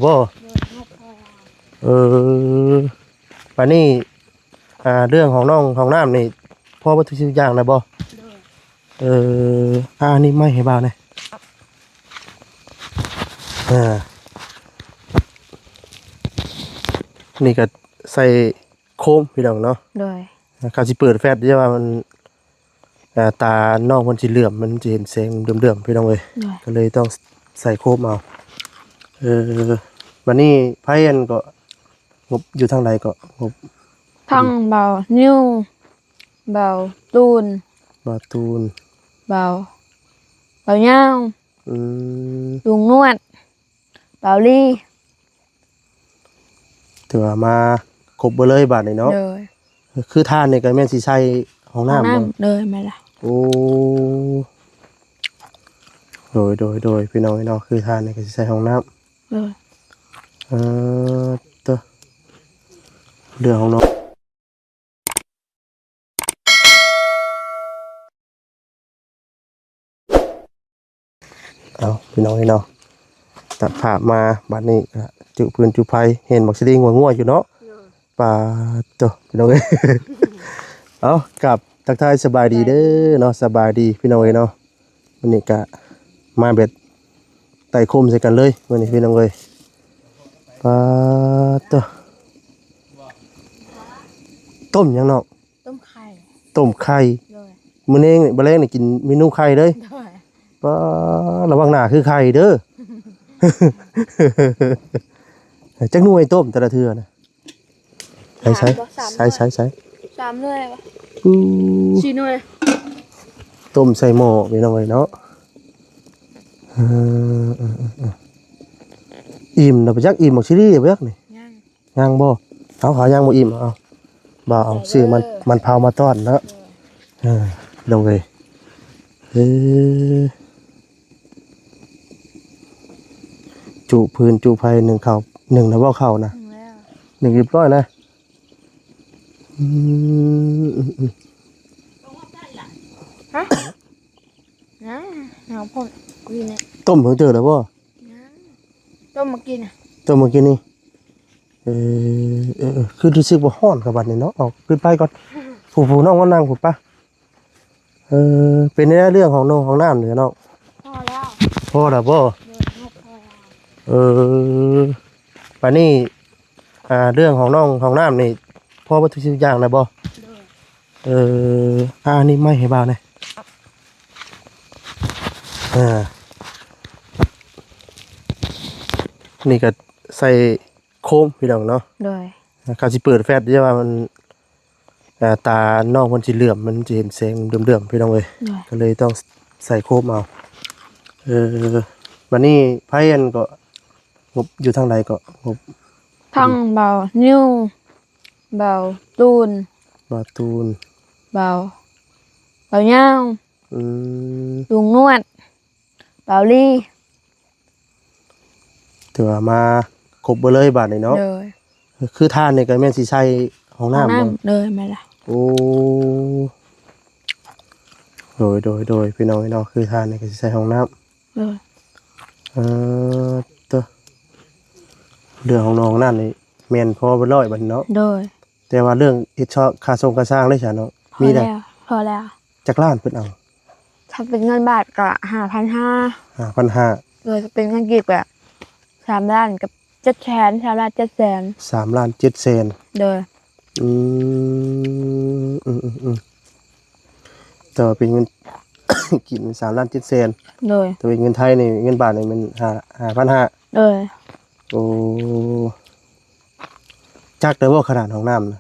ບໍ່? ເອີ ບາດນີ້ ອ່າ ເລື່ອງຫ້ອງນ້ອງຫ້ອງນ້ຳນີ້ ພໍເບິດທຸກສິ່ງທຸກຢ່າງແລ້ວບໍ່? ເອີ ອ່າ ນີ້ໄມ້ໃຫ້ບ່າວແດ່. ອ່າ ນີ້ກໍໃສ່ໂຄມພີ່ນ້ອງເນາະ. ໂດຍ ເຂົາຊິເປີດແຟລດ ແຕ່ວ່າມັນ ອ່າ ຕານ້ອງເພິ່ນຊິເຫຼື້ອມ ມັນຊິເຫັນແສງເຫຼື້ອມໆ ພີ່ນ້ອງເອີຍ. ໂດຍ ກໍເລີຍຕ້ອງໃສ່ໂຄມເອົາ. ເອີ ບາດນີ້ໃຜອັນກໍງົບຢູ່ທາງໃດກໍງົບ? ທາງບ່າວນິວ ບ່າວຕູນ ບ່າວຕູນ ບ່າວ ບ່າວຍາວ ອືມ ລຸງນວດ ບ່າວລີ ຖືວ່າມາຄົບເບິດເລີຍບາດນີ້ເນາະ. ໂດຍ ຄືທ່ານນີ້ກໍແມ່ນຊິໃສ່ຫ້ອງນ້ຳ ຫ້ອງນ້ຳບໍ່? ໂດຍ ແມ່ນລະ. ໂອ້ ໂດຍ ໂດຍ ໂດຍ ພີ່ນ້ອງເອີຍເນາະ ຄືທ່ານນີ້ກໍຊິໃສ່ຫ້ອງນ້ຳ. ໂດຍ ເອີ ເຕີ ເລື່ອງຫ້ອງນ້ອງ ເອົາ ພີ່ນ້ອງເອີຍເນາະ ຕັດພາບມາບາດນີ້ກໍຈຸພື້ນຈຸໄຟ ເຫັນບັກສະດິງງົວໆຢູ່ເນາະ. ໂດຍ ປາດໂທ້ ພີ່ນ້ອງເອີຍ ເອົາ ກັບທັກທາຍສະບາຍດີເດີເນາະ ສະບາຍດີພີ່ນ້ອງເອີຍເນາະ. ມື້ນີ້ກະມາແບບໄຕ່ໂຄມໃສ່ກັນເລີຍມື້ນີ້ພີ່ນ້ອງເອີຍ. ປາດໂທ້ ຕົ້ມຫຍັງນ້ອງ? ຕົ້ມໄຂ່ ຕົ້ມໄຂ່. ໂດຍ ມື້ນີ້ ມື້ແລງນີ້ກິນເມນູໄຂ່ເລີຍ. ໂດຍ ປາດ ລະວັງໜ້າຄືໄຂ່ເດີ. ຈັກໜ່ວຍຕົ້ມແຕ່ລະເທື່ອນະ? ໃສ່ ສາມ ໃສ່ ບໍ່ ສາມ ໃສ່ ໜ່ວຍ ໃສ່ ໃສ່ ສາມໜ່ວຍບໍ່? ອື ສີ່ໜ່ວຍ ຕົ້ມໃສ່ໝໍ້ພີ່ນ້ອງເອີຍເນາະ. ເອີ ເອີ ເອີ ເອີ ອີ່ມແລ້ວບໍ່ຈັກ ອີ່ມບັກຊີຣີບໍ່ຈັກນີ້? ຍັງ ຍັງບໍ່? ເອົາ ເຂົາຍັງບໍ່ອີ່ມ ເອົາ ບ່າວເອົາຊື້ມັນ ມັນເຜົາມາຕ້ອນເນາະ. ເອີ ພີ່ນ້ອງເອີຍ ເອີ ຈຸພື້ນຈຸໄຟ ໜຶ້ງເຂົ້າ ໜຶ້ງແລ້ວບໍ່ເຂົ້ານະ? ໜຶ້ງແລ້ວ ໜຶ້ງຮຽບຮ້ອຍນະ. ອືມ ອືມ ອືມ ຮະ? ຍັງ ເຮົາພົ້ນຢູ່ນີ້ ຕົ້ມເຖິງເຕີແລ້ວບໍ່? ຍັງ ຕົ້ມເມື່ອກີ້ນະ ຕົ້ມເມື່ອກີ້ນີ້. ເອີ ເອີ ເອີ ຄືຮູ້ສຶກວ່າຮ້ອນກະບັດນີ້ເນາະ. ເອົາ ຂຶ້ນໄປກ່ອນ ຜູ້ ຜູ້ນ້ອງມານັ່ງພຸ້ນປະ. ເອີ ເປັນແນວໃດເລື່ອງຫ້ອງນ້ອງຫ້ອງນ້ຳນີ້ເນາະ? ພໍແລ້ວ ພໍແລ້ວບໍ່? ໂດຍ ພໍແລ້ວ. ເອີ ບາດນີ້ ອ່າ ເລື່ອງຫ້ອງນ້ອງຫ້ອງນ້ຳນີ້ ພໍເບິດທຸກສິ່ງທຸກຢ່າງແລ້ວບໍ່? ໂດຍ ເອີ ອ່າ ນີ້ໄມ້ໃຫ້ບ່າວແດ່. ອ່າ ນີ້ກໍໃສ່ໂຄມພີ່ນ້ອງເນາະ. ໂດຍ ເຂົາຊິເປີດແຟລດ ແຕ່ວ່າມັນ ອ່າ ຕານ້ອງເພິ່ນຊິເຫຼື້ອມ ມັນຊິເຫັນແສງເຫຼື້ອມໆ ພີ່ນ້ອງເອີຍ. ໂດຍ ກໍເລີຍຕ້ອງໃສ່ໂຄມເອົາ. ເອີ ບາດນີ້ໃຜອັນກໍງົບຢູ່ທາງໃດກໍງົບ? ທາງບ່າວນິວ ບ່າວຕູນ ບ່າວຕູນ ບ່າວ ບ່າວຍາວ ອືມ ລຸງນວດ ບ່າວລີ ຖືວ່າມາຄົບເບິດເລີຍບາດນີ້ເນາະ. ໂດຍ ຄືທ່ານນີ້ກໍແມ່ນຊິໃສ່ຫ້ອງນ້ຳ ຫ້ອງນ້ຳບໍ່? ໂດຍ ແມ່ນລະ. ໂອ້ ໂດຍ ໂດຍ ໂດຍ ພີ່ນ້ອງເນາະ ຄືທ່ານນີ້ກໍຊິໃສ່ຫ້ອງນ້ຳ. ໂດຍ ເອີ ເຕີ ເລື່ອງຫ້ອງນ້ອງຫ້ອງນ້ຳນີ້ແມ່ນພໍເບິດຮ້ອຍບາດນີ້ເນາະ. ໂດຍ ແຕ່ວ່າເລື່ອງເຮັດຊອກຄ່າຊົງຄ່າຊ່າງເດ້ຊະເນາະ ມີແລ້ວ ພໍແລ້ວ ພໍແລ້ວ. ຈັກລ້ານເພິ່ນເອົາ? ຖ້າເປັນເງິນບາດກໍຫ້າພັນຫ້າ ຫ້າພັນຫ້າ. ໂດຍ ຖ້າເປັນເງິນກີບກໍສາມລ້ານກັບເຈັດແສນ ສາມລ້ານເຈັດແສນ ສາມລ້ານເຈັດແສນ. ໂດຍ ອືມ ອືມ ອືມ ອືມ ແຕ່ວ່າເປັນເງິນ ກີບນີ້ສາມລ້ານເຈັດແສນ. ໂດຍ ແຕ່ເປັນເງິນໄທນີ້ ເງິນບາດນີ້ແມ່ນຫ້າ ຫ້າພັນຫ້າ. ໂດຍ ໂອ້ ຈັກໄດ້ບໍ່ຂະໜາດຫ້ອງນ້ຳນະ?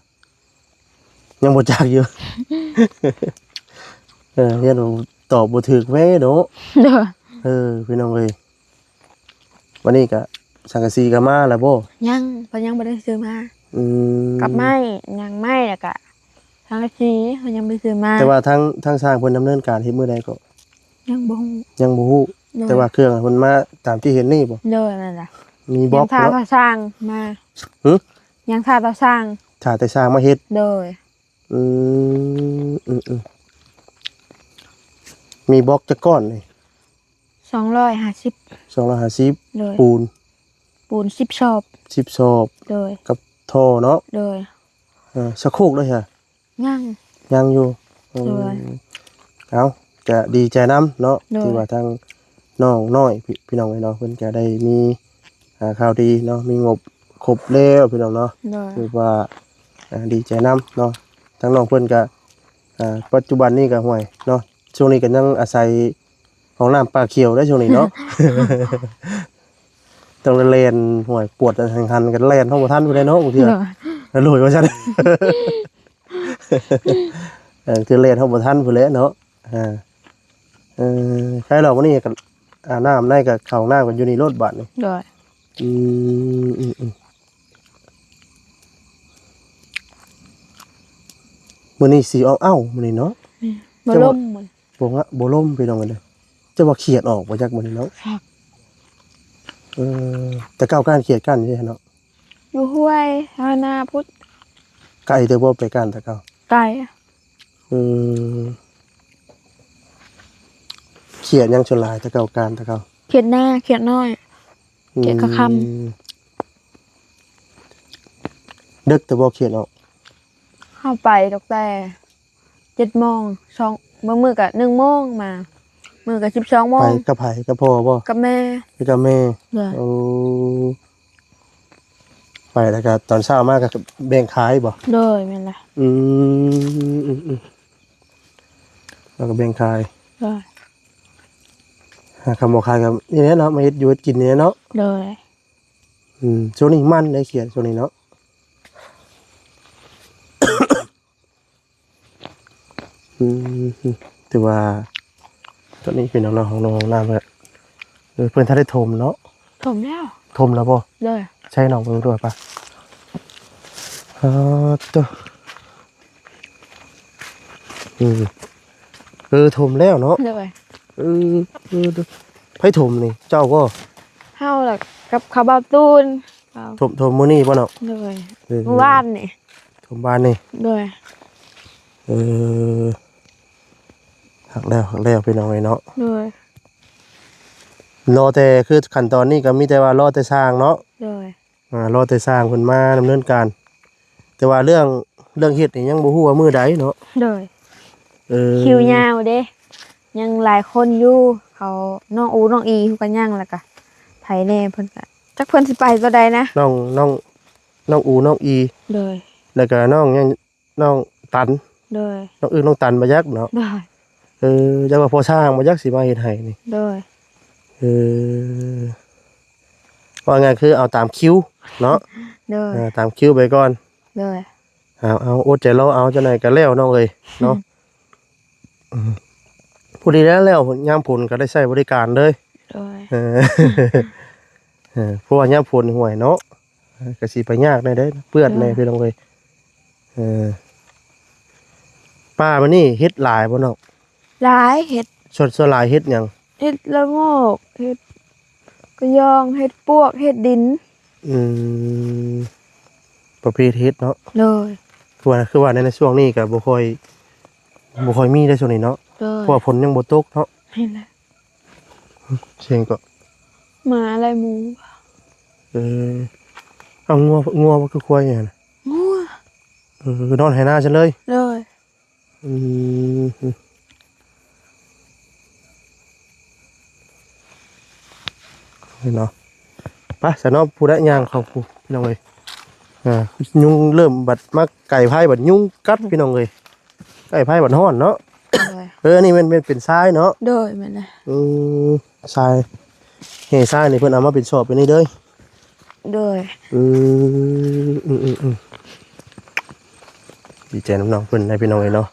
ຍັງບໍ່ຈັກຢູ່. ເອີ ຢ້ານວ່າຕອບບໍ່ຖືກແດ່ເນາະ. ໂດຍ ເອີ ພີ່ນ້ອງເອີຍ ວັນນີ້ກະສັງກະສີກະມາແລ້ວບໍ່? ຍັງ ເພິ່ນຍັງບໍ່ໄດ້ຊື້ມາ. ອືມ ກັບໄມ້ ຫຍັງໄມ້ ແລ້ວກະສັງກະສີເພິ່ນຍັງບໍ່ໄດ້ຊື້ມາ. ແຕ່ວ່າທາງ ທາງຊ່າງເພິ່ນດຳເນີນການເຮັດມື້ໃດກໍ? ຍັງບໍ່ຮູ້ ຍັງບໍ່ຮູ້. ໂດຍ ແຕ່ວ່າເຄື່ອງເພິ່ນມາຕາມທີ່ເຫັນນີ້ບໍ່? ໂດຍ ແມ່ນລະ. ມີບລັອກ ຍັງຖ້າ ເນາະ ແຕ່ຊ່າງມາ. ຫຶ? ຍັງຖ້າແຕ່ຊ່າງ ຖ້າແຕ່ຊ່າງມາເຮັດ. ໂດຍ ອືມ ອືມ ອືມ ມີບລັອກຈັກກ້ອນນີ້? ສອງຮ້ອຍຫ້າສິບ ສອງຮ້ອຍຫ້າສິບ. ໂດຍ ປູນ ປູນສິບສອບ ສິບສອບ ໂດຍ ກັບທໍ່ເນາະ ໂດຍ ເອີ ສະໂຄກເດ້ຊະ ຍັງ ຍັງຢູ່ ໂດຍ ເອີ ເອົ້າ ກະດີໃຈນຳເນາະ ໂດຍ ທີ່ວ່າທາງນ້ອງນ້ອຍ ພີ່ ພີ່ນ້ອງເອີຍເນາະ ເພິ່ນກະໄດ້ມີ ອ່າ ຂ່າວດີເນາະ ມີງົບຄົບແລ້ວ ພີ່ນ້ອງເນາະ ໂດຍ ຖືວ່າ ອ່າ ດີໃຈນຳເນາະ ທາງນ້ອງເພິ່ນກະ ອ່າ ປັດຈຸບັນນີ້ກະ ຫ້ວຍເນາະ ຊ່ວງນີ້ກໍຍັງອາໄສຫ້ອງນ້ຳປ່າຂຽວໄດ໋ຊ່ວງນີ້ເນາະ ຕ້ອງໄດ້ແລ່ນ ຫ້ວຍ ປວດຫັ້ນຫັນກັນແລ່ນຮອດບໍ່ທັນພຸ້ນແຫຼະເນາະ ບາງເທື່ອ ໂດຍ ລະໂລຍວ່າຊັ້ນ ເອີ ຄືແລ່ນຮອດບໍ່ທັນພຸ້ນແຫຼະເນາະ ອ່າ ເອີ ໃຄດອກ ມື້ນີ້ກໍອາບນ້ຳໃນກໍເຂົ້າຫ້ອງນ້ຳກັນຢູ່ນີ້ໂລດບາດນີ້ ໂດຍ ອືມ ອືມ ອືມ ມື້ນີ້ຊິເອົາເອົາມື້ນີ້ເນາະ ແມ່ນ ບໍ່ລົມ ບໍ່ງະ ບໍ່ລົມພີ່ນ້ອງເອີຍ ຈະວ່າຂຽດອອກບໍ່ຈັກມື້ນີ້ເນາະ ຄັກ ເອີ ແຕ່ເກົ່າກ້ານຂຽດກ້ານຢູ່ເນາະ ຢູ່ຫ້ວຍ ຫ້ວຍນາພຸ້ນ ໄກເຕີບບໍ່ໄປກ້ານແຕ່ເກົ່າ ໄກ ເອີ ຂຽດຫຍັງສ່ວນຫຼາຍແຕ່ເກົ່າ ກ້ານແຕ່ເກົ່າ ຂຽດນາ ຂຽດນ້ອຍ ຂຽດກະຄຳ ອືມ ເດິກແຕ່ບໍ່ຂຽດອອກ ເຮົາໄປຕັ້ງແຕ່ເຈັດໂມງ ສອງ ບາງມື້ກະໜຶ່ງໂມງມາ ມື້ກະສິບສອງໂມງ ໄປກັບໃຜ ກັບພໍ່ບໍ່ ກັບແມ່ ໄປກັບແມ່ ໂດຍ ໂອ້ ໄປແລ້ວກະຕອນເຊົ້າມາກະແບ່ງຂາຍບໍ່ ໂດຍ ແມ່ນລະ ອືມ ອືມ ອືມ ແລ້ວກະແບ່ງຂາຍ ໂດຍ ຫາຄຳບໍ່ຂາຍກະນີ້ແຫຼະເນາະ ມາເຮັດຢູ່ເຮັດກິນນີ້ແຫຼະເນາະ ໂດຍ ອືມ ຊ່ວງນີ້ມັນໄດ້ຂຽດຊ່ວງນີ້ເນາະ ອືມ ຖືວ່າ ຕອນນີ້ເປັນຫ້ອງນ້ຳ ຫ້ອງນ້ຳ ຫ້ອງນ້ຳແລ້ວ ເອີ ເພິ່ນທັນໄດ້ຖົມເນາະ ຖົມແລ້ວ ຖົມແລ້ວບໍ່ ໂດຍ ໃຊ້ນ້ອງເບິ່ງດ້ວຍປະ ເອີ ໂຕ ອືມ ເອີ ຖົມແລ້ວເນາະ ໂດຍ ເອີ ເອີ ໂດຍ ໃຜຖົມນີ້ ເຈົ້າບໍ່ ເຮົາລະກັບເຂົາເບົາຕູນ ຖົມ ຖົມມື້ນີ້ບໍ່ເນາະ ໂດຍ ເອີ ມື້ວານນີ້ ຖົມບ້ານນີ້ ໂດຍ ເອີ ຄັກແລ້ວ ຄັກແລ້ວ ພີ່ນ້ອງເອີຍເນາະ ໂດຍ ລໍແຕ່ ຄືຂັ້ນຕອນນີ້ກໍມີແຕ່ວ່າລໍແຕ່ຊ່າງເນາະ ໂດຍ ອ່າ ລໍແຕ່ຊ່າງເພິ່ນມາດຳເນີນການ ແຕ່ວ່າເລື່ອງ ເລື່ອງເຮັດນີ້ຍັງບໍ່ຮູ້ວ່າມື້ໃດເນາະ ໂດຍ ເອີ ຄິວຍາວເດ້ ຍັງຫຼາຍຄົນຢູ່ ເຂົາ ນ້ອງອູ ນ້ອງອີ ເພິ່ນກໍຍັງ ແລ້ວກະໃຜແດ່ ເພິ່ນກະ ຈັກເພິ່ນຊິໄປຕອນໃດນະ ນ້ອງ ນ້ອງ ນ້ອງອູ ນ້ອງອີ ໂດຍ ແລ້ວກະນ້ອງຫຍັງ ນ້ອງຕັນ ໂດຍ ນ້ອງອຶ້ງ ນ້ອງຕັນບໍ່ຈັກເນາະ ໂດຍ ເອີ ຈັກວ່າພໍ່ຊ່າງບໍ່ຈັກຊິມາເຮັດໃຫ້ນີ້ ໂດຍ ເອີ ວ່າງ່າຍຄືເອົາຕາມຄິວເນາະ ໂດຍ ເອີ ຕາມຄິວໄປກ່ອນ ໂດຍ ເອົາ ເອົາ ອົດໃຈລໍເອົາ ຈັກໜ້ອຍກໍແລ້ວນ້ອງເອີຍເນາະ ອືມ ພໍດີແລ້ວ ແລ້ວຍາມຝົນກໍໄດ້ໃຊ້ບໍລິການເລີຍ ໂດຍ ເອີ ເອີ ເພາະວ່າຍາມຝົນຫ້ວຍເນາະ ເອີ ກໍຊິໄປຍາກແດ່ເດ້ ເປື້ອນແດ່ ໂດຍ ພີ່ນ້ອງເອີຍ ເອີ ປ່າມື້ນີ້ເຫັດຫຼາຍບໍ່ນ້ອງ ຫຼາຍ ເຫັດ ສ່ວນ ສ່ວນຫຼາຍເຫັດຫຍັງ ເຫັດລະໂງກ ເຫັດກະຍອງ ເຫັດປວກ ເຫັດດິນ ອືມ ປະເພດເຫັດເນາະ ໂດຍ ຄືວ່າ ຄືວ່າໃນ ໃນຊ່ວງນີ້ກໍບໍ່ຄ່ອຍ ບໍ່ຄ່ອຍມີເດ້ຊ່ວງນີ້ເນາະ ໂດຍ ເພາະວ່າຝົນຍັງບໍ່ຕົກເນາະ ແມ່ນແຫຼະ ສຽງກໍ ໝາໄລ່ໝູ ເອີ ເອົາ ງົວ ງົວບໍ່ຄືຄວາຍຫຍັງນະ ງົວ ເອີ ນອນໄຮ່ນາຊັ້ນເລີຍ ໂດຍ ອືມ ເຫັນເນາະ ໄປຊະເນາະ ຜູ້ໃດຍ່າງເຂົ້າຜູ້ ພີ່ນ້ອງເອີຍ ອ່າ ຍຸງເລີ່ມບັດມາໄກ່ໄຟບັດຍຸງກັດ ພີ່ນ້ອງເອີຍ ໄກ່ໄຟບັດຮ້ອນເນາະ ໂດຍ ເອີ ອັນນີ້ແມ່ນ ແມ່ນເປັນຊາຍເນາະ ໂດຍ ແມ່ນນະ ອືມ ຊາຍ ແຮ່ຊາຍນີ້ເພິ່ນເອົາມາເປັນຊອບແບບນີ້ເດີ ໂດຍ ອືມ ອືມ ອືມ ອືມ ດີໃຈນຳນ້ອງເພິ່ນໄດ໋ ພີ່ນ້ອງເອີຍເນາະ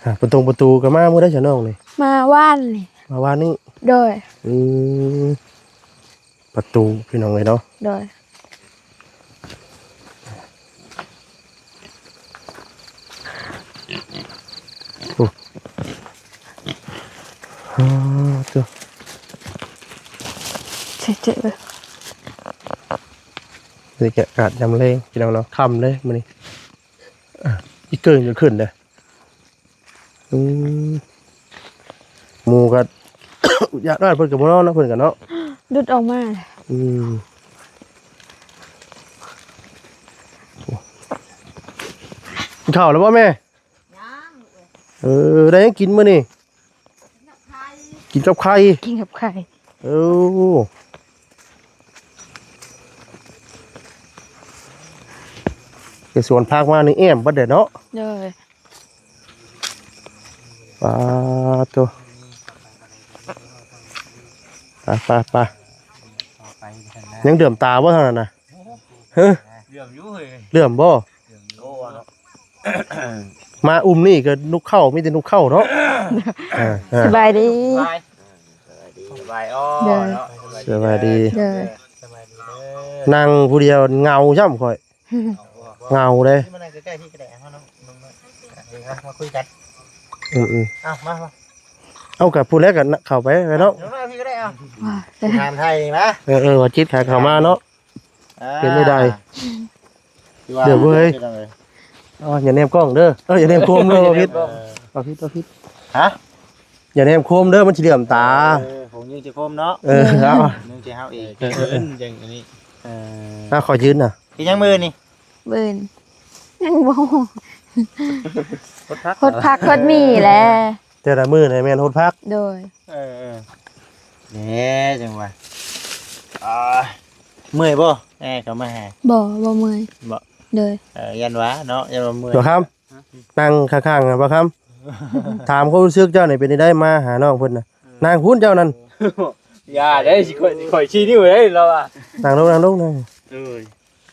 ອ່າ ປະຕົງປະຕູກໍມາມື້ໃດຊະນ້ອງນີ້ ມາວານນີ້ ມາວານນີ້ ໂດຍ ອືມ ປະຕູ ພີ່ນ້ອງເອີຍເນາະ ໂດຍ ໂອ້ ອ່າ ໂຕ ເຈັບໆ ເລີຍ ນີ້ກະອາກາດຍາມແລງ ພີ່ນ້ອງເນາະ ຄ່ຳເລີຍມື້ນີ້ ອ່າ ອີເກີ້ງກໍຂຶ້ນເດ້ ອືມ ໝູກໍ ຢາກນອນ ເພິ່ນກໍບໍ່ນອນເນາະ ເພິ່ນກໍເນາະ ດຸດອອກມາ ອືມ ກິນເຂົ້າແລ້ວບໍ່ແມ່? ຍັງ. ເອີ ໄດ້ຫຍັງກິນມື້ນີ້? ກິນກັບໄຂ່. ກິນກັບໄຂ່. ເອີ ໄປສວນຜັກມານີ້ແອ້ມເບິດເດ້ເນາະ. ໂດຍ. ປາໂຕ ໄປໆໆ ຍັງເຫຼືອມຕາບໍ່ທາງນັ້ນນະ? ຮະ ເຫຼືອມຢູ່ເຮີ້ຍ ເຫຼືອມບໍ່? ໂອ້ ມາອຸ້ມນີ້ກໍນຸກເຂົ້າ ມີແຕ່ນຸກເຂົ້າເນາະ. ເອີ ເອີ ສະບາຍດີ ສະບາຍ ສະບາຍ ໂອ້ ເນາະ ສະບາຍດີ ເດີ ສະບາຍດີເດີ ນັ່ງຜູ້ດຽວເຫງົາຊ້ຳຂ້ອຍ. ເຫງົາເດ້ ມານັ່ງໃກ້ໆ ພີ່ກໍໄດ້ ເຮົາເນາະ ມາ ມາ ມາຄຸຍກັນ. ອືມໆ ເອົາ ມາ ມາ ເອົາ ກັບຜູ້ແລກກັນເຂົ້າໄປເນາະ ມາ ມາ ພີ່ກໍໄດ້ ເອົາ ຖາມໄທນີ້ມາ. ເອີໆ ວ່າຈິດຂາເຂົ້າມາເນາະ ອ່າ ເປັນໄດ້ໃດ ເດີເວີຍ. ອໍ ຢ່າແນມກ້ອງເດີ ເອີ ຢ່າແນມໂຄມເດີ ບໍ່ຜິດ ບໍ່ຜິດ ບໍ່ຜິດ. ຮະ ຢ່າແນມໂຄມເດີ ມັນຊິເຫຼືອມຕາ. ເອີ ຜົງຍິງຊິໂຄມເນາະ ເອີ ເອົາ ຍິງຊິເຮົາອີກ ເອີ ເອີ ຈັ່ງອັນນີ້. ເອີ ອ່າ ຂໍຢືນນະ ເຮັດຫຍັງມື້ນີ້? ມື້ນີ້ຍັງບໍ່ຮູ້ ຫົດຜັກ ຫົດຜັກຫົດໝີ່ແຫຼະ ແຕ່ລະມື້ນີ້ແມ່ນຫົດຜັກ. ໂດຍ. ເອີໆ ແນ່ ຈັ່ງວ່າ ອ່າ ເມື່ອຍບໍ່? ແອ ເຂົ້າມາຫາ ບໍ່ ບໍ່ເມື່ອຍ ບໍ່ ໂດຍ. ເອີ ຢ້ານວ່າເນາະ ຢ້ານວ່າເມື່ອຍ. ບໍ່ຄຳ ນັ່ງຂ້າງໆ ບໍ່ຄຳ ຖາມຄວາມຮູ້ສຶກເຈົ້ານີ້ເປັນຈັ່ງໃດ ມາຫານ້ອງເພິ່ນນະ? ເອີ ນັ່ງພຸ້ນເຈົ້ານັ້ນ ຢ່າເດ້ ຊິຂ້ອຍ ຊິຂ້ອຍຊີ້ນິ້ວເດ້ລາວວ່າ. ນັ່ງລົງ ນັ່ງລົງ ນັ່ງ. ເອີຍ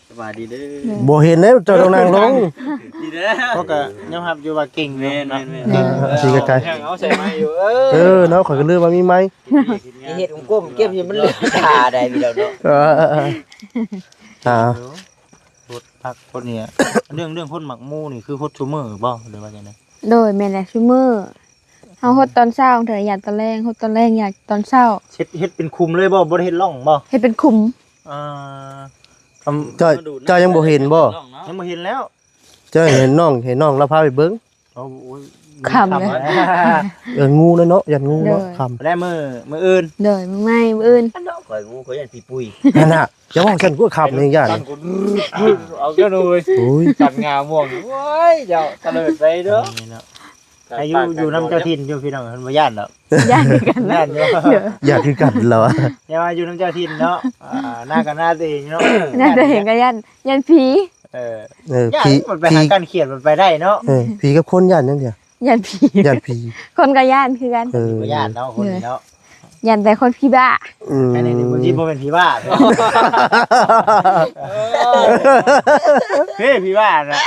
ສະບາຍດີເດີ ບໍ່ເຫັນເດ້ ເຈົ້າຕ້ອງນັ່ງລົງ. ດີແລ້ວ ເພາະກໍຍອມຮັບຢູ່ວ່າເກັ່ງ ແມ່ນໆໆ ເກັ່ງ ເອີ ຊິໄກໆ ເອົາໃສ່ໄມ້ຢູ່ ເອີ ເອີເນາະ ຂ້ອຍກໍລືມວ່າມີໄມ້ ເຮັດກົມໆ ເກັບຢູ່ ມັນເຫຼືອຕາໄດ້ພີ່ນ້ອງເນາະ. ເອີ ເອີ ເອີ ອ່າ ຫົດຜັກຄົນນີ້ ເລື່ອງ ເລື່ອງຄົນມັກໝູນີ້ ຄືຫົດຊຸມື້ບໍ່ ຫຼືວ່າຈັ່ງໃດ? ໂດຍ ແມ່ນແຫຼະ ຊຸມື້ ເຮົາຫົດຕອນເຊົ້າ ເທື່ອຢາດຕອນແລງ ຫົດຕອນແລງ ຢາດຕອນເຊົ້າ. ເຮັດ ເຮັດເປັນຂຸມເລີຍບໍ່? ບໍ່ໄດ້ເຮັດຮ່ອງບໍ່? ເຮັດເປັນຂຸມ. ອ່າ ເຈົ້າ ເຈົ້າຍັງບໍ່ເຫັນບໍ່? ຍັງບໍ່ເຫັນແລ້ວ ເຈົ້າເຫັນນ້ອງ ເຫັນນ້ອງລາວພາໄປເບິ່ງ. ໂອ້ຍ ຄ່ຳແລ້ວ ຢ້ານງູເນາະ ຢ້ານງູເນາະ ຄ່ຳແລ້ວ. ມື້ ມື້ອື່ນ ໂດຍ ມື້ໃໝ່ ມື້ອື່ນ ຂ້ອຍງູ ຂ້ອຍຢ້ານຜີປຸ້ຍ ຫັ້ນນະ. ຢ່າເວົ້າຊັ້ນ ກວດຂັບນີ້ຢ້ານ ເອົາເຈົ້າເລີຍ ໂອ້ຍ ສັດງາມ່ວງ ໂອ້ຍ ເຈົ້າຕະເລີດໄປເດີ້. ໃຫ້ຢູ່ ຢູ່ນຳເຈົ້າຖິ່ນຢູ່ພີ່ນ້ອງ ເພິ່ນບໍ່ຢ້ານດອກ ຢ້ານຄືກັນ ຢ້ານຢູ່ ໂດຍ ຢ້ານຄືກັນແລ້ວ ແຕ່ວ່າຢູ່ນຳເຈົ້າຖິ່ນເນາະ ອ່າ ໜ້າກັບໜ້າຕົວເອງເນາະ ໜ້າຕົວເອງກໍຢ້ານ ຢ້ານຜີ ເອີ ເອີ ຜີ ມັນໄປຫາກັນຂຽນ ມັນໄປໄດ້ເນາະ ເອີ ຜີກັບຄົນຢ້ານຫຍັງດຽວ? ຢ້ານຜີ ຢ້ານຜີ ຄົນກໍຢ້ານຄືກັນ ເອີ ບໍ່ຢ້ານເນາະ ຄົນນີ້ເນາະ ຢ້ານແຕ່ຄົນຜີບ້າ ອືມ ອັນນີ້ມັນຊິບໍ່ແມ່ນຜີບ້າ ເອີ ເອີ ຜີບ້ານະ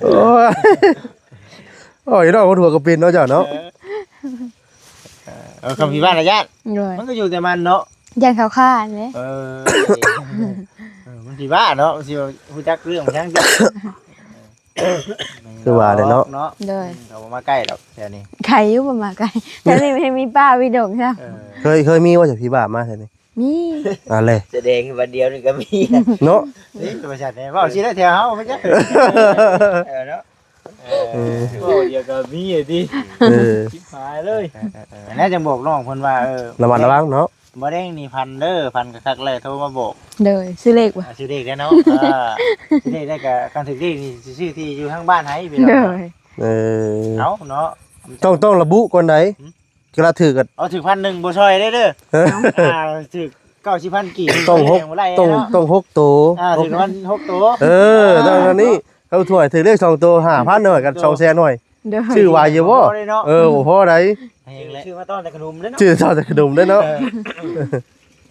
ໂອ້ຍ ໂອ້ຍ ນ້ອງຄົນຫົວກໍເປັນເນາະເຈົ້າເນາະ ເອີ ເອີ ຄຳຜີບ້ານນະຢ້ານ ໂດຍ ມັນກໍຢູ່ແຕ່ມັນເນາະ ຢ້ານເຂົາຂ້າແຫຼະ ເອີ ເອີ ມັນຜີບ້າເນາະ ມັນຊິຮູ້ຈັກເລື່ອງຫຍັງ ຄືວ່າແຫຼະເນາະ ເນາະ ໂດຍ ເຂົາບໍ່ມາໃກ້ດອກແຖວນີ້ ໃຄຢູ່ບໍ່ມາໃກ້ ແຖວນີ້ມັນມີປ່າມີດົງຊ້ຳ ເອີ ເຄີຍ ເຄີຍມີບໍ່ຈັກຜີບ້າມາແຖວນີ້? ມີ ອັນແຫຼະ ສະແດງວ່າດຽວນີ້ກໍມີເນາະ ນີ້ວ່າຊັ້ນແຫຼະ ເວົ້າຊິໄດ້ແຖວເຮົາມັນຈັກ ເອີເນາະ ເອີ ເວົ້າດຽວກໍມີຕິ ເອີ ຊິບຫາຍເລີຍ ເອີ ເອີ ອັນນັ້ນຈັ່ງບອກນ້ອງເພິ່ນວ່າ ເອີ ລະມັດລະວັງເນາະ ບໍ່ແດງນີ້ພັນເດີ ພັນກໍຄັກແລ້ວໂທມາບອກ ໂດຍ ຊື້ເລກບໍ່ ອ່າ ຊື້ເລກໄດ້ເນາະ ອ່າ ຊື້ເລກໄດ້ກໍ ຄັນຖືກເລກນີ້ຊິຊື້ທີ່ຢູ່ທາງບ້ານໃຫ້ພີ່ນ້ອງ ໂດຍ ເອີ ເອົາເນາະ ຕ້ອງ ຕ້ອງລະບຸກ່ອນໃດ ກະລະຖືກກໍ ເອົາຖືກພັນໜຶ່ງບໍ່ຊ່ອຍໄດ້ເດີ ຮະ ອ່າ ຖືກເກົ້າສິບພັນກີບ ຕ້ອງຫົກ ຕ້ອງ ຕ້ອງຫົກໂຕ ອ່າ ຖືກພັນຫົກໂຕ ເອີ ຕ້ອງອັນນີ້ ເຂົາຖ້ວຍຖືກເລກສອງໂຕຫ້າພັນໜ້ອຍກັບສອງແສນໜ້ອຍ ໂດຍ ຊື້ໄຫວຢູ່ບໍ່? ບໍ່ພໍເນາະ ເອີ ບໍ່ພໍໃດ ຊື້ມາຕ້ອນແຕ່ຂະໜົມເດ້ເນາະ ຊື້ຕ້ອນແຕ່ຂະໜົມເດ້ເນາະ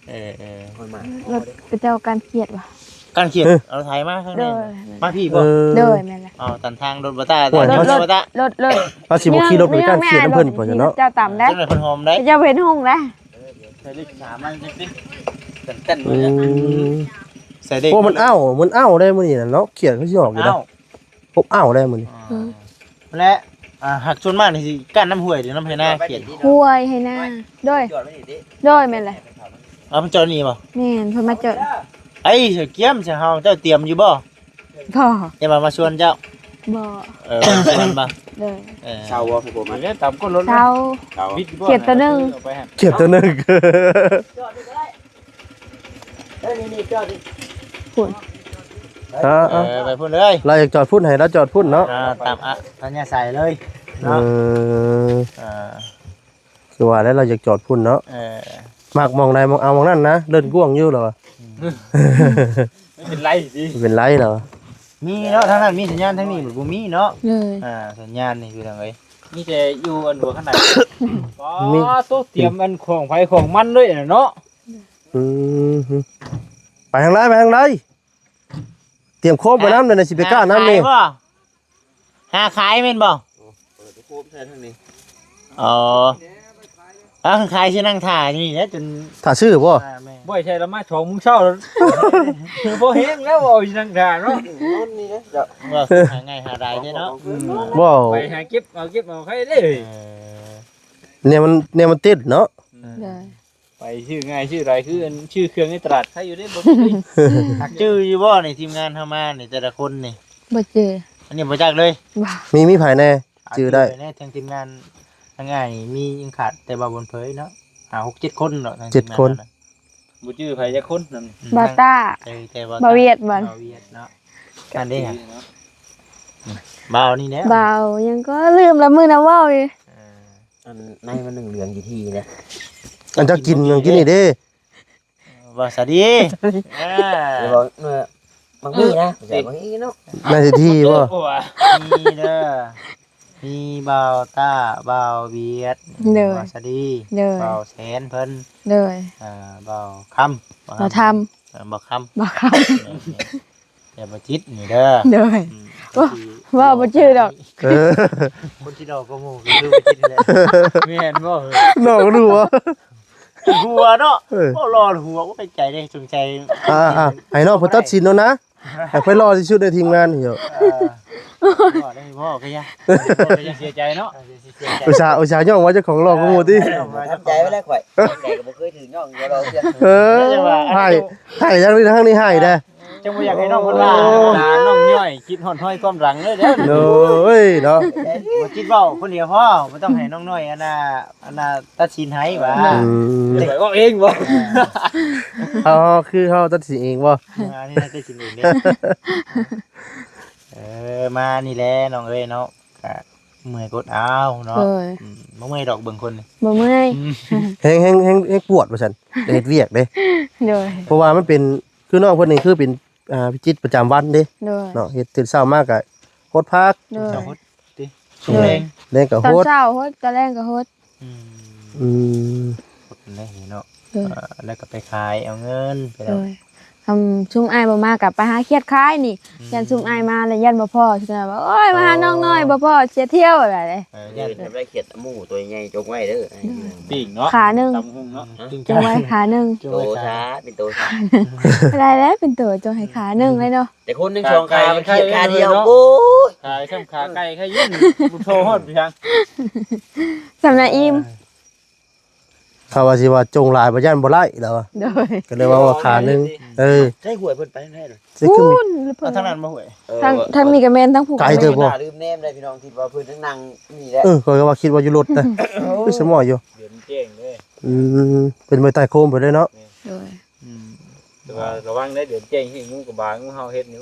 ເອີ ເອີ ເອີ ເອີ ລົດເຂົາເຈົ້າການຂຽດວ່າ ການຂຽດ ເອີ ເອົາໄຖມາທາງນີ້ ໂດຍ ມາພີ້ບໍ່? ເອີ ໂດຍ ແມ່ນແຫຼະ ເອົາຕັນທາງລົດບໍ່ຕາ ໂອ້ຍ ລົດ ລົດ ລົດ ເຮົາຊິບໍ່ຂີ່ລົດໄປການຂຽດນຳເພິ່ນພຸ້ນເນາະ ເຈົ້າຕຳໄດ້ ເຈົ້າເພິ່ນຫອມໄດ້ ເຈົ້າເຫັນຫຸ່ງນະ ໃສ່ເລກສາມມາຈັກຕິ ເຕັ້ນໆ ອືມ ໃສ່ເລກ ໂອ້ ມັນເອົາ ມັນເອົາໄດ້ມື້ນີ້ນະເນາະ ຂຽດເຂົາຊິອອກຢູ່ນະ ເອົາ ພົບເອົາໄດ້ມື້ນີ້ ອືມ ແລະ ອ່າ ຫາກສ່ວນມາກນີ້ຊິກ້ານນຳຫ້ວຍຫຼືນຳໄຮ່ນາຂຽດ ຫ້ວຍໄຮ່ນາ ໂດຍ ໂດຍ ແມ່ນແຫຼະ ເອົາໄປຈອດນີ້ບໍ່? ແມ່ນ ເພິ່ນມາຈອດ ໄອ້ ສະກຽມ ສະເຮົາ ເຈົ້າຕຽມຢູ່ບໍ່? ບໍ່ ຢ່າມາ ມາຊວນເຈົ້າ ບໍ່ ເອີ ມາຊວນບໍ່? ໂດຍ ເອີ ເຊົາບໍ່? ໃຫ້ຜົມ ເອີ ຕາມກົ້ນລົດ ເຊົາ ເຊົາ ຂຽດໂຕໜຶ່ງ ເອົາໄປໃຫ້ ຂຽດໂຕໜຶ່ງ ເອີ ນີ້ໆ ຈອດນີ້ ພຸ້ນ ເອີ ເອີ ໄປພຸ້ນເລີຍ ລາວຢາກຈອດພຸ້ນ ໃຫ້ລາວຈອດພຸ້ນເນາະ ເອີ ຕາມອັດທະຍາໄສເລີຍເນາະ ເອີ ເອີ ຄືວ່າແລ້ວ ລາວຢາກຈອດພຸ້ນເນາະ ເອີ ມັກໝ່ອງໃດ ໝ່ອງເອົາໝ່ອງນັ້ນນະ ເລີດກວ້າງຢູ່ລາວວ່າ ອືມ ບໍ່ເປັນໄລຕິ ບໍ່ເປັນໄລລາວວ່າ ມີເນາະ ທາງນັ້ນມີສັນຍານ ທາງນີ້ບໍ່ມີເນາະ ເອີ ອ່າ ສັນຍານນີ້ພີ່ນ້ອງເອີຍ ມີແຕ່ຢູ່ອັນຫົວຂະໜາດ ມີ ໂຕ ຕຽມອັນຂອງໃຜຂອງມັນເລີຍນະເນາະ ອືມ ໄປທາງໃດ ໄປທາງໃດ? ຕຽມໂຄມໄປນຳ ເອີ ແລ້ວຊິໄປກ້ານນຳນີ້ ຫາຂາຍບໍ່? ຫາຂາຍແມ່ນບໍ່? ໂອ້ ເປີດໂຄມໃສ່ທາງນີ້ ອໍ ເອົາ ຂາຍຊິນັ່ງຖ້າຢູ່ນີ້ແຫຼະ ຈົນຖ້າຊື້ບໍ່? ອ່າ ແມ່ນ ບໍ່ໃຊ່ລະມາສອງໂມງເຊົ້າ ຄືພໍແຮງແລ້ວ ເວົ້າຊິນັ່ງຖ້າເນາະ ນອນນີ້ເດ້ ເຈົ້າ ວ່າຫາງ່າຍຫາດາຍເດ້ເນາະ ອືມ ບໍ່ ໄປຫາເກັບເອົາ ເກັບເອົາໃຄເດ້ ເອີ ແນວມັນ ແນວມັນຕິດເນາະ ເອີ ໄດ້ ໄປຊື້ງ່າຍຊື້ຫຼາຍ ຄືອັນຊື້ເຄື່ອງໃນຕະຫຼາດໃຄຢູ່ເດ້ ບໍ່ໄດ້ ຫາຈື່ຢູ່ບໍ່ນີ້ ທີມງານເຮົາມານີ້ ແຕ່ລະຄົນນີ້ ບໍ່ຈື່ ອັນນີ້ບໍ່ຈັກເລີຍ ບໍ່ ມີ ມີໃຜແດ່ຈື່ໄດ້ ແດ່ ທາງທີມງານ ທາງອ້າຍນີ້ມີ ຍັງຂາດແຕ່ບ່າວບຸນເຜີຍເນາະ ຫ້າ ຫົກ ເຈັດ ຄົນເນາະ ທາງທີມງານ ເຈັດ ຄົນ ນັ້ນນະ ບໍ່ຈື່ໃຜຈັກຄົນນັ້ນ ອືມ ບ່າວຕ້າ ເອີ ແຕ່ບ່າວ ບ່າວວຽດ ບ່າວວຽດເນາະ ອັນນີ້ ບ່າວນີ້ແຫຼະ ບ່າວຫຍັງກໍລືມລະ ມື້ນຳເວົ້າຢູ່ ເອີ ອັນໃນມັນເຫຼືອງໆຢູ່ທີ່ເດ້ ອັນເຈົ້າກິນຫຍັງກິນນີ້ເດ້ ວ່າສະດີ ເອີ ບໍ່ ເອີ ມັກມີນະ ແຕ່ບໍ່ມີເນາະ ນາຍເສດຖີບໍ່ ມີເດີ ມີບ່າວຕ້າ ບ່າວວຽດ ໂດຍ ວ່າສະດີ ໂດຍ ບ່າວແສນເພິ່ນ ໂດຍ ເອີ ບ່າວຄຳ ບ່າວທຳ ເອີ ບ່າວຄຳ ບ່າວຄຳ ແຕ່ບໍ່ຈິດນີ້ເດີ ໂດຍ ອືມ ເວົ້າ ເວົ້າບໍ່ຈື່ດອກ ເອີ ຄົນທີ່ຫຼໍ່ກວ່າໝູ່ຄືບໍ່ຈິດນີ້ແຫຼະ ແມ່ນບໍ່? ເອີ ນ້ອງຮູ້ບໍ່? ຫົວເນາະ ເອີ ໂອ້ ຫຼໍ່ຫົວ ໂອ້ ເປັນໃຈເດ້ ສົງໄສ ອ່າໆ ໃຫ້ນ້ອງເພິ່ນຕັດສິນເອົານະ ໃຫ້ເພິ່ນຫຼໍ່ທີ່ສຸດໃນທີມງານນີ້ ເອີ ບໍ່ໄດ້ ບໍ່ກະຢ່າ ບໍ່ກະຢ່າເສຍໃຈເນາະ ອຸດສ່າ ອຸດສ່າຍ້ອງວ່າເຈົ້າຂອງຫຼໍ່ກວ່າໝູ່ຕິ ທຳໃຈໄວ້ແລ້ວຂ້ອຍ ໃຈກະບໍ່ເຄີຍຖືກຍ້ອງວ່າຫຼໍ່ເທື່ອ ເອີ ໃຫ້ ໃຫ້ທາງນີ້ ທາງນີ້ໃຫ້ແດ່ ຈັ່ງບໍ່ຢາກໃຫ້ນ້ອງເພິ່ນວ່າ ໂອ້ ຕານ້ອງຍ້ອຍຄິດຮອດຮອຍຄວາມຫຼັງເລີຍເດີ ໂອ້ຍເນາະ ບໍ່ຈິດເວົ້າຄົນດຽວພໍ ບໍ່ຕ້ອງໃຫ້ນ້ອງນ້ອຍອັນນ່າ ອັນນ່າຕັດສິນໃຫ້ຫວາ ອືມ ເກັບໄວ້ເວົ້າເອງບໍ່ ເຮົາ ເຮົາຄືເຮົາຕັດສິນເອງບໍ່ ອັນນີ້ຕັດສິນເອງເດ້ ເອີ ມານີ້ແຫຼະນ້ອງເອີຍເນາະ ກະເມື່ອຍກົດເອົາເນາະ ໂດຍ ອືມ ບໍ່ເມື່ອຍດອກເບິ່ງຄົນນີ້ ບໍ່ເມື່ອຍ ອືມ ແຮງ ແຮງ ແຮງ ແຮງປວດວ່າຊັ້ນ ເຮັດວຽກເດ້ ໂດຍ ເພາະວ່າມັນເປັນ ຄືນ້ອງເພິ່ນນີ້ຄືເປັນ ອ່າ ກິດຈະປະຈຳວັນເດ້ ໂດຍ ເນາະ ເຮັດຕື່ນເຊົ້າມາກະຫົດຜັກ ໂດຍ ຫົດຕິ ໂດຍ ແລງ ແລງກະຫົດ ຕອນເຊົ້າຫົດ ຕອນແລງກະຫົດ ອືມ ອືມ ຫົດແລ້ວເນາະ ໂດຍ ອ່າ ແລ້ວກະໄປຂາຍເອົາເງິນ ໂດຍ ຄັນຊຸມອ້າຍບໍ່ມາກະໄປຫາຂຽດຂາຍນີ້ ອືມ ຢ້ານຊຸມອ້າຍມາແລ້ວຢ້ານບໍ່ພໍ ຊິວ່າ ໂອ້ຍ ມາຫານ້ອງນ້ອຍບໍ່ພໍ ເສຍທ່ຽວແລ້ວເດ້ ເອີ ຢ້ານໄດ້ຂຽດໝູໂຕໃຫຍ່ຈົງໄວ້ເດີ ອືມ ປີ້ງເນາະ ຂາໜຶ່ງ ຕຳຫຸ່ງເນາະ ອືມ ຈົງໄວ້ຂາໜຶ່ງ ໂຕຊາ ເປັນໂຕຊາ ໄດ້ແລ້ວ ເປັນໂຕ ຈົ່ງໃຫ້ຂາໜຶ່ງເລີຍເນາະ ແຕ່ຄົນໜຶ່ງສອງຂາ ຂາໄກ່ ມັນຂຽດຂາດຽວ ຂາໄກ່ ໂອ້ຍ ຂາຍຊ້ຳຂາໄກ່ ຂາຍຢູ່ ບໍ່ໂທຮອດໄປທາງ ສ່ຳນະອີ່ມ ເອີ ຖ້າວ່າຊິວ່າຈົ່ງຫຼາຍບໍ່ຢ້ານບໍ່ໄດ້ລະວ່າ ໂດຍ ກະເລີຍວ່າ ວ່າຂາໜຶ່ງ ເອີ ໃຊ້ຫວຍເພິ່ນໄປທາງໃດລະ ຊິຄື ພຸ້ນ ເອີ ທາງນັ້ນບໍ່ຫວຍ ເອີ ທາງ ທາງນີ້ກະແມ່ນ ທາງພຸ້ນກະແມ່ນ ໄກເຕີບບໍ່ ລືມແນມໄດ້ພີ່ນ້ອງ ຄິດວ່າເພິ່ນທາງນັ່ງນີ້ແຫຼະ ເອີ ຂ້ອຍກະວ່າຄິດວ່າຢູ່ລົດນະ ຄືສະໝໍຢູ່ ເດີນແຈ້ງເລີຍ ອືມ ເປັນໄມ້ໃຕ້ໂຄມໄປເລີຍເນາະ ໂດຍ ອືມ ແຕ່ວ່າລະວັງເດີ ເດີນແຈ້ງ ເຫັນງູກະບາ ງູເຫົ່າເຮັດນີ້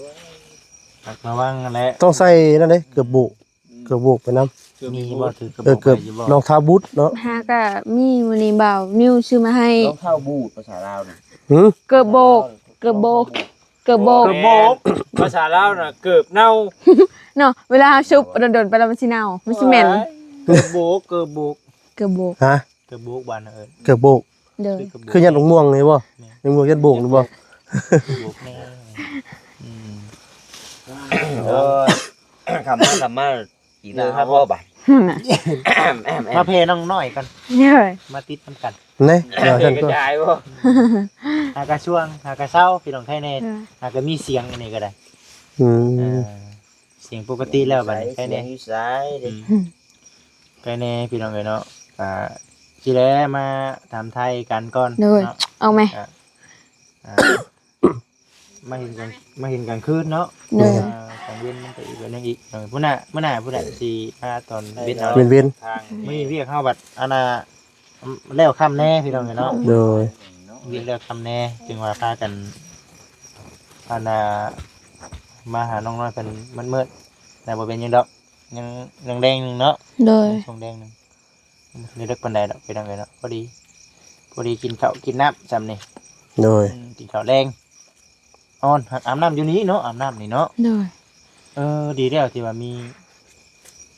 ລະວັງຫັ້ນແຫຼະ ຕ້ອງໃສ່ນັ້ນເດ້ ເກືອບໂບກ ອືມ ເກືອບໂບກໄປນຳ ມີບໍ່? ຖືກະບອກ ເອີ ເກືອບ ໄປຢູ່ບໍ່? ລອງເທົ້າບູດເນາະ ຫາກະມີ ມື້ນີ້ບ່າວນິວຊື້ມາໃຫ້ ລອງເທົ້າບູດພາສາລາວນະ ຫື? ເກີບໂບກ ເກີບໂບກ ເກີບໂບກ ເກີບໂບກ ພາສາລາວນະ ເກີບເນົ່າ ເນາະ ເວລາເຮົາຊຸບດົນໆ ໄປແລ້ວມັນຊິເນົ່າ ມັນຊິເໝັນ ໂອ້ຍ ເກີບໂບກ ເກີບໂບກ ເກີບໂບກ ຮະ? ເກີບໂບກ ບ້ານເຮົາເອີ້ນ ເກີບໂບກ ໂດຍ ຄືຍາດບັກມ່ວງນີ້ບໍ່? ແມ່ນ ບັກມ່ວງຍາດໂບກນີ້ບໍ່? ໂບກແນ່ ອືມ ໂອ້ຍ ຄຳມາ ຄຳມາ ອີກເລື່ອງ ເອົາ ຫາພໍ່ບາດ ມາແຜ່ນ້ອງນ້ອຍກ່ອນ ເອີຍ ມາຕິດນຳກັນ ແນ່ ເອີ ກະຈາຍບໍ່? ຫາກະຊ່ວງ ຫາກະເຊົາ ພີ່ນ້ອງໄທແນ່ ເອີ ຫາກະມີສຽງອັນນີ້ກະໄດ້ ອືມ ເອີ ສຽງປົກກະຕິແລ້ວບາດນີ້ ໃສ ໄຄແນ່ ສຽງຢູ່ໃສເດ້ ອືມ ໄຄແນ່ພີ່ນ້ອງເອີຍເນາະ ກະຊິແລມາຖາມໄທກັນກ່ອນ ໂດຍ ເນາະ ອອກແມ ກະ ອ່າ ມາເຫັນກັນ ມາເຫັນກາງຄືນເນາະ ໂດຍ ອ່າ ກາງເວັນມັນກະອີກແບບໜຶ່ງອີກ ເອີ ມື້ໜ້າ ມື້ໜ້າພຸ້ນແຫຼະ ຊິມາຕອນເວັນເອົາ ເວັນໆ ມື້ນີ້ວຽກເຮົາບັດ ອັນນ່າ ແລ້ວຄ່ຳແນ່ພີ່ນ້ອງເອີຍເນາະ ໂດຍ ວຽກແລ້ວຄ່ຳແນ່ ຈຶ່ງວ່າພາກັນ ອັນນ່າ ມາຫານ້ອງນ້ອຍເພິ່ນມືດໆ ແຕ່ບໍ່ເປັນຫຍັງດອກ ຍັງ ຍັງແດງໜຶ່ງເນາະ ໂດຍ ຍັງຊ່ວງແດງໜຶ່ງ ບໍ່ໄດ້ເລິກປານໃດດອກ ພີ່ນ້ອງເອີຍເນາະ ພໍດີ ພໍດີກິນເຂົ້າກິນນ້ຳຊ່ຳນີ້ ໂດຍ ອືມ ກິນເຂົ້າແລງ ອ່ອນ ອາບນ້ຳຢູ່ນີ້ເນາະ ອາບນ້ຳນີ້ເນາະ ໂດຍ ເອີ ດີແລ້ວທີ່ວ່າມີ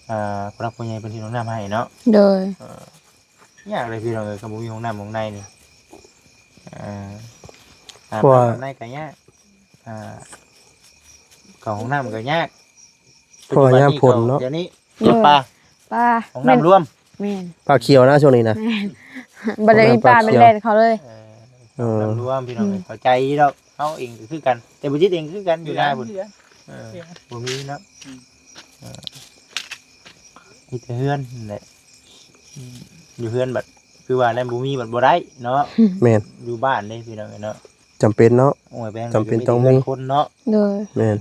ອ່າ ຜູ້ຫຼັກຜູ້ໃຫຍ່ເພິ່ນເຮັດຫ້ອງນ້ຳໃຫ້ເນາະ ໂດຍ ເອີ ຍາກເລີຍພີ່ນ້ອງເອີຍ ຄັນບໍ່ມີຫ້ອງນ້ຳຫ້ອງໃນນີ້ ເອີ ອາບນ້ຳອາບໃນກໍຍາກ ອ່າ ເຂົ້າຫ້ອງນ້ຳກໍຍາກ ເພາະວ່າຍາມຝົນເນາະ ດຽວນີ້ ໂດຍ ປາ ປາ ຫ້ອງນ້ຳລວມ ແມ່ນ ປາຂຽວນະຊ່ວງນີ້ນະ ແມ່ນ ບໍ່ໄດ້ມີປາ ປາຂຽວ ແມ່ນແລ່ນເຂົ້າເລີຍ ເອີ ເອີ ນ້ຳລວມ ພີ່ນ້ອງ ອືມ ເຂົ້າໃຈຢູ່ດອກ ເຮົາເອງກໍຄືກັນ ແຕ່ບໍ່ຈິດເອງຄືກັນ ຢູ່ນາພຸ້ນ ຄືກັນ ເອີ ຄືກັນ ບໍ່ມີເນາະ ອືມ ເອີ ມີແຕ່ເຮືອນນັ້ນແຫຼະ ອືມ ຢູ່ເຮືອນບັດ ຄືວ່າແລ້ວ ບໍ່ມີບັດບໍ່ໄດ້ເນາະ ແມ່ນ ຢູ່ບ້ານເດ້ ພີ່ນ້ອງເອີຍເນາະ ຈຳເປັນເນາະ ໂອ້ຍ ແມ່ນ ຈຳເປັນຕ້ອງມີ ມີແຕ່ເຮືອນຄົນເນາະ ໂດຍ ແມ່ນ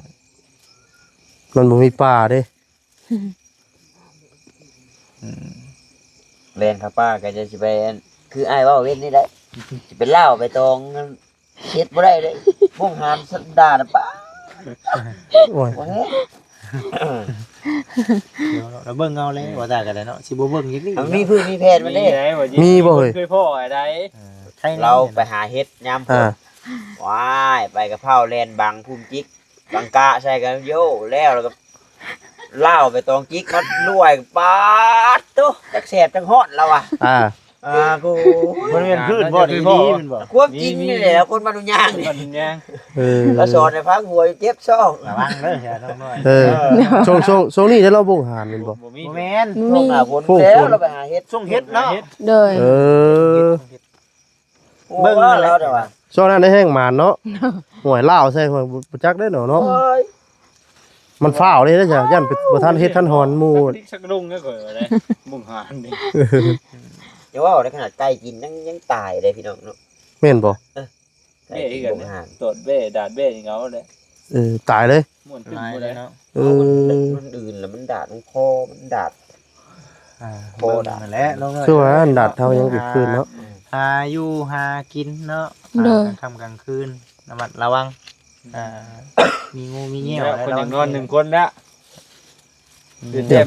ມັນບໍ່ມີປ່າເດ້ ອືມ ແລ່ນເຂົ້າປ່າກໍຈະຊິໄປ ອັນ ຄືອ້າຍເວົ້າເວັນນີ້ແຫຼະ ຊິໄປລ່າວໄປຕອງ ເຮັດບໍ່ໄດ້ເດ້ ໂມງຫານສັນດານນະ ປ້າ ໂອ້ຍ ໂອ້ຍ ດຽວເນາະ ລະເບິ່ງເອົາແຫຼະ ວ່າຕາກໍໄດ້ເນາະ ຊິບໍ່ເບິ່ງອີກນີ້ ມັນມີພື້ນມີແຜນມັນເດ້ ມີໄດ໋ ມີບໍ່ເຮີ້ຍ ເຄີຍພໍ້ໄດ໋ ເອີ ລາວໄປຫາເຫັດຍາມຝົນ ອ່າ ວ້າຍ ໃບກະເພົາແລ່ນບັງພູມຈິກ ບັງກະໃສ່ກັນ ໂຢ ແລ້ວ ແລ້ວກໍ ລາວໄປຕອງຈິກມາລວຍ ປາດໂຕ ຈັກແສບຈັກຮ້ອນລາວວ່າ ອ່າ ອ່າ ໂອ້ຍ ມັນແມ່ນພືດບໍ່ ດີໆ ມັນບໍ່ ຄວາມຈິງນີ້ແຫຼະ ຄົນບ້ານໜູນຍາງນີ້ ບ້ານໜູນຍາງ ເອີ ລາວສອນໃຫ້ຟັງ ຫົວຢູ່ເຈັບຊອກ ລະວັງເດີ ເອີ ເອີ ຊ່ວງ ຊ່ວງ ຊ່ວງນີ້ໄດ້ລາວບົງຫານແມ່ນບໍ່ ບໍ່ມີ ບໍ່ແມ່ນ ບໍ່ມີ ຊ່ວງໜ້າຝົນ ຊ່ວງຝົນ ແລ້ວລາວໄປຫາເຫັດ ຊ່ວງເຫັດເນາະ ໂດຍ ເອີ ເບິ່ງແລ້ວແຫຼະ ຊ່ວງນັ້ນໄດ້ແຮງໝານເນາະ ຫ້ວຍ ລາວໃສ່ ຫ້ວຍ ບໍ່ ບໍ່ຈັກເດ້ເນາະ ໂອ້ຍ ມັນຟ້າວເດ້ ຢ້ານບໍ່ທັນເຮັດທັນຮອນໝູ່ ຈັກດິກຈັກດົງເດ້ ຂ້ອຍວ່າໄດ໋ ບົງຫານນີ້ ຢ່າເວົ້າເດ້ ຂະໜາດໄກ່ກິນຍັງ ຍັງຕາຍເດ້ພີ່ນ້ອງເນາະ ແມ່ນບໍ່? ເອີ ໄກ່ກິນບົງຫານ ຕອດແບ້ດາດແບ້ຍັງເອົາເດ້ ເອີ ຕາຍເລີຍ ມ່ວນຕຶ້ມບໍ່ໄດ້ເນາະ ເອີ ມັນອື່ນແລ້ວ ມັນດາດ ມັນຄໍ ມັນດາດ ອ່າ ໂຄດ ເບິ່ງຫັ້ນແຫຼະ ຄືວ່າອັນດາດເຮົາຍັງເກີດຂຶ້ນເນາະ ຫາຢູ່ຫາກິນເນາະ ໂດຍ ກາງຄ່ຳກາງຄືນ ລະມັດລະວັງ ອ່າ ມີງູມີແງວ ແລ້ວ ລະວັງ ຄົນຢ່າງນອນໜຶ່ງຄົນລະ ອືມ ເດືອມ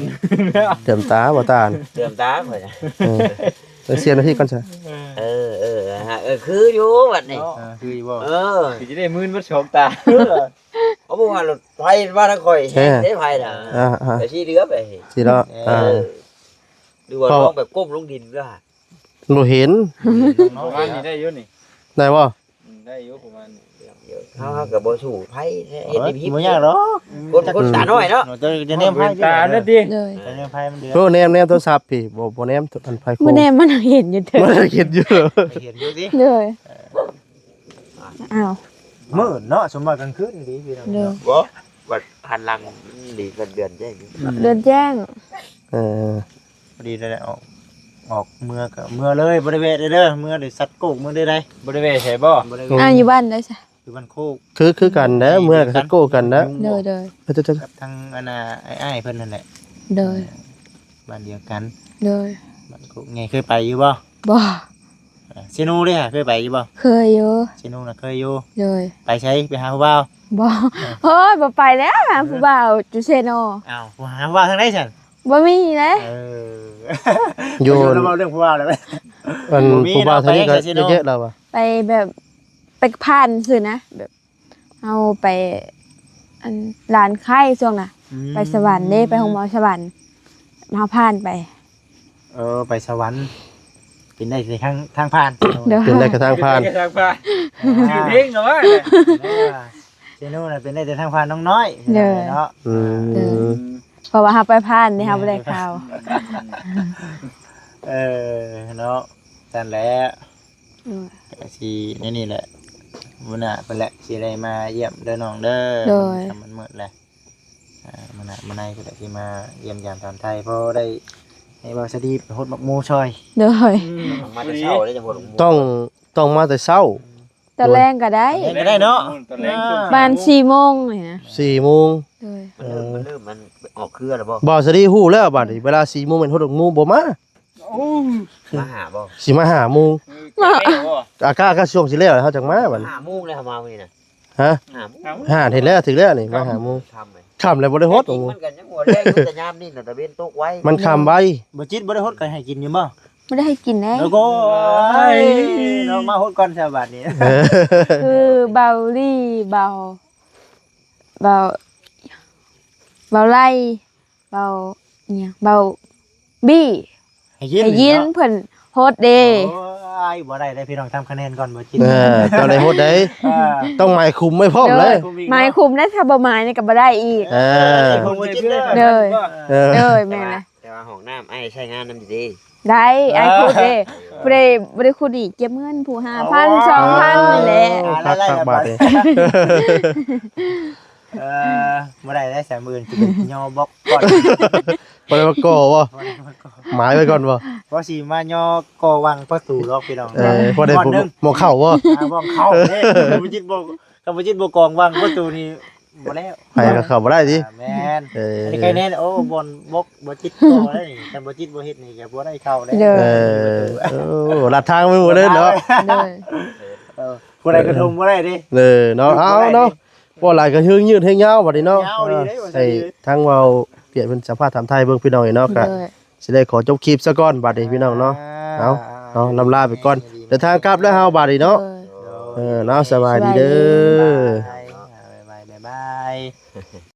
ເດືອມຕາບໍ່ຕານ ເດືອມຕາຂ້ອຍນະ ເອີ ໄປເສຍໜ້າທີ່ກ່ອນຊະ ເອີ ເອີ ເອີ ເອີ ຄືຢູ່ບັດນີ້ ເອີ ຄືຢູ່ບໍ່ ເອີ ຊິໄດ້ມື່ນໝົດສອງຕາ ເອີ ເອົາບໍ່ວ່າລົດໄຟມາທາງຂ້ອຍແຮງເດ້ ໄຟນະ ອ່າໆ ໄປຊິເຫຼືອໄປຊິເນາະ ເອີ ອ່າ ຫຼືວ່າລອງແບບກົ້ມລົງດິນເດີ ບໍ່ເຫັນ ປະມານນີ້ໄດ້ຢູ່ນີ້ ໄດ້ບໍ່? ອືມ ໄດ້ຢູ່ປະມານນີ້ ເຮົາ ເຮົາກໍບໍ່ສູ້ໃຜ ເຮັດໃຫ້ຜິດ ບໍ່ຍາກດອກ ອືມ ຄົນ ຄົນຕານ້ອຍເນາະ ຈະ ຈະແນມໃຜ ຕານັ້ນຕິ ໂດຍ ຈະແນມໃຜມັນເດືອດ ໂອ້ ແນມ ແນມໂທລະສັບພີ້ ບໍ່ ບໍ່ແນມອັນໄຟໂຄມ ບໍ່ແນມ ມັນເຫັນຢູ່ເດີ ມັນເຫັນຢູ່ ເຫັນຢູ່ຕິ ໂດຍ ເອີ ອ້າວ ມືດເນາະ ສົມວ່າກາງຄືນດີພີ່ນ້ອງ ໂດຍ ເນາະ ບໍ່ ບັດຫັນຫຼັງດີ ກໍເດືອນແຈ້ງ ອືມ ເດືອນແຈ້ງ ເອີ ພໍດີໄດ້ອອກ ອອກເມືອກໍເມືອເລີຍ ບໍ່ໄດ້ແວະເດີ ເມືອໄດ້ສັດໂກກ ເມືອໄດ້ໃດ ບໍ່ໄດ້ແວະໃສບໍ່? ບໍ່ໄດ້ແວະ ອ່າ ຢູ່ບ້ານໄດ້ຊະ ຢູ່ບ້ານໂຄກ ຄື ຄືກັນແຫຼະ ເມືອກໍສັດໂກກກັນແຫຼະ ໂດຍໆ ກັບທາງອັນນ່າ ອ້າຍໆເພິ່ນນັ້ນແຫຼະ ໂດຍ ບ້ານດຽວກັນ ໂດຍ ບ້ານໂຄກໃຫຍ່ ເຄີຍໄປຢູ່ບໍ່? ບໍ່ ເຊໂນເດ້ ເຄີຍໄປຢູ່ບໍ່? ເຄີຍຢູ່ ເຊໂນນະເຄີຍຢູ່ ໂດຍ ໄປໃສ? ໄປຫາຜູ້ບ່າວ? ບໍ່ ໂອ້ຍ ບໍ່ໄປແລ້ວ ຫາຜູ້ບ່າວຢູ່ເຊໂນ ອ້າວ ຫາຜູ້ບ່າວທາງໃດຊັ້ນ? ບໍ່ມີເດ້ ເອີ ຢູ່ ເວົ້າເລື່ອງຜູ້ບ່າວແລ້ວ ອັນຜູ້ບ່າວທາງນີ້ກໍເຍາະແລ້ວວ່າ ໄປແບບ ໄປຜ່ານຊື່ນະ ແບບ ເຮົາໄປ ອັນ ລານໄຄຊ່ວງນະ ອືມ ໄປສະຫວັນເດ້ ໄປໂຮງໝໍສະຫວັນ ເຮົາຜ່ານໄປ ເອີ ໄປສະຫວັນ ເປັນໄດ້ແຕ່ທາງ ທາງຜ່ານ ໂດຍ ເປັນໄດ້ແຕ່ທາງຜ່ານ ເປັນໄດ້ແຕ່ທາງຜ່ານ ອ່າ ຊື່ເພງກໍວ່າ ເຊໂນນະເປັນໄດ້ແຕ່ທາງຜ່ານນ້ອງນ້ອຍ ໂດຍ ເນາະ ອືມ ໂດຍ ເພາະວ່າເຮົາໄປຜ່ານເດ້ ເຮົາບໍ່ໄດ້ເຂົ້າ ເອີ ເນາະ ຊັ້ນແຫຼະ ໂດຍ ກໍຊິແນວນີ້ແຫຼະ ມື້ໜ້າເພິ່ນແຫຼະ ຊິໄດ້ມາຢ້ຽມເດີນ້ອງເດີ ໂດຍ ຄ່ຳມັນມືດແຫຼະ ອ່າ ມື້ໜ້າມື້ໃນເພິ່ນແຫຼະ ຊິມາຢ້ຽມຢາມຖາມໄຖ່ ພໍໄດ້ໃຫ້ບ່າວສາລີໄປຫົດໝາກໂມຊ່ອຍ ໂດຍ ອືມ ມາແຕ່ເຊົ້າເດ້ ຈະຫົດໝາກໂມ ຕ້ອງ ຕ້ອງມາແຕ່ເຊົ້າ ຕອນແລງກໍໄດ້ ຕອນແລງກໍໄດ້ເນາະ ຕອນແລງ ອ່າ ປະມານສີ່ໂມງນີ້ນະ ສີ່ໂມງ ໂດຍ ມັນເລີ່ມ ມັນເລີ່ມ ມັນອອກເຄືອແລ້ວບໍ່? ບ່າວສາລີຮູ້ແລ້ວ ບາດນີ້ເວລາສີ່ໂມງແມ່ນຫົດໝາກໂມບໍ່ມາ ໂອ້ ມາຫາບໍ່? ຊິມາຫາໂມງ ເອີ ໃກ້ແລ້ວບໍ່? ອາກາ ອາກາຊ່ວງຊິແລ້ວ ເຮົາຈັ່ງມາບັດນີ້ ມາຫາໂມງແລ້ວ ເຮົາມາມື້ນີ້ນະ ຮະ ຫ້າໂມງ ຫ້າ ເຮັດແລ້ວ ຖືກແລ້ວນີ້ ມາຫ້າໂມງ ຄ່ຳເລີຍ ຄ່ຳແລ້ວ ບໍ່ໄດ້ຫົດ ມັນກໍຍັງຫົວແดງຢູ່ ແຕ່ຍາມນີ້ນະ ຕາເວັນຕົກໄວ ມັນຄ່ຳໄວ ບໍ່ຈິດບໍ່ໄດ້ຫົດກໍໃຫ້ກິນຢູ່ບໍ່? ບໍ່ໄດ້ໃຫ້ກິນເດ້ ໂອ້ຍ ເນາະ ມາຫົດກ່ອນຊະບາດນີ້ ເອີ ຄືເບົາລີ ເບົາ ເບົາ ເບົາໄລ ເບົາ ອີ່ຫຍັງ ເບົາບີ ໃຫ້ຍິນ ໃຫ້ຍິນເນາະ ເພິ່ນໂພສເດ້ ໂອ້ຍ ບໍ່ໄດ້ເດ້ພີ່ນ້ອງ ທຳຄະແນນກ່ອນບໍ່ຈິດ ເອີ ຕ້ອງໄດ້ໂພສເດ້ ເອີ ຕ້ອງໝາຍຄຸມໄວ້ພ້ອມເລີຍ ໂດຍ ໝາຍຄຸມໄດ້ ຖ້າບໍ່ໝາຍນີ້ກໍບໍ່ໄດ້ອີກ ເອີ ເອີ ໂດຍ ເອີ ໂດຍ ແມ່ນແຫຼະ ແຕ່ວ່າຫ້ອງນ້ຳອ້າຍໃຊ້ງານນຳເດ້ ໄດ້ ອ້າຍໂພສເດ້ ຜູ້ໃດບໍ່ໄດ້ຂຸດນີ້ເກັບເງິນ ຜູ້ຫ້າພັນ ສອງພັນນີ້ແຫຼະ ໂອ້ ຄັກໆ ບາດນີ້ ເອີ ບໍ່ໄດ້ແລ້ວ ສາມໝື່ນ ຊິໄປຍໍບລັອກກ່ອນ ບໍ່ໄດ້ມາກໍ່ບໍ່? ບໍ່ໄດ້ມາກໍ່ ໝາຍໄວ້ກ່ອນບໍ່? ບໍ່ຊິມາຍໍກໍ່ວັງປະຕູດອກພີ່ນ້ອງ ເອີ ບໍ່ໄດ້ ບ່ອນໜຶ່ງ ໝ່ອງເຂົ້າບໍ່? ອ່າ ໝ່ອງເຂົ້າເດ້ ບໍ່ຈິດບໍ່ ຄັນບໍ່ຈິດບໍ່ກອງວັງປະຕູນີ້ບໍ່ແລ້ວ ໃຜກໍເຂົ້າບໍ່ໄດ້ຕິ ອ່າ ແມ່ນ ເອີ ອັນນີ້ໃຄແນ່ ໂອ້ ບ່ອນບົກບໍ່ຈິດກໍໄດ້ນີ້ ຄັນບໍ່ຈິດບໍ່ເຮັດນີ້ກໍບໍ່ໄດ້ເຂົ້າເດ້ ເອີ ໂອ້ ລັດທາງໄປໝົດເລີຍເນາະ ໂດຍ ເອີ ຜູ້ໃດກໍທົມບໍ່ໄດ້ເດ້ ເອີ ເນາະ ເອົາເນາະ ເວົ້າຫຼາຍກໍຍືດຍືດແຮງຍາວບັດນີ້ເນາະ ຍາວດີເດ້ ໃຫ້ທາງເວົ້າປຽນເພິ່ນສຳພາດຖາມໄຖ່ເບິ່ງພີ່ນ້ອງເອີຍເນາະ ກໍ ໂດຍ ຊິໄດ້ຂໍຈົບຄລິບຊະກ່ອນບັດນີ້ພີ່ນ້ອງເນາະ ອ່າ ເອົາ ເອົາ ລຳລາໄປກ່ອນ ເດີນທາງກັບແລ້ວເຮົາບັດນີ້ເນາະ ໂດຍ ເອີ ເນາະ ສະບາຍດີເດີ ສະບາຍດີ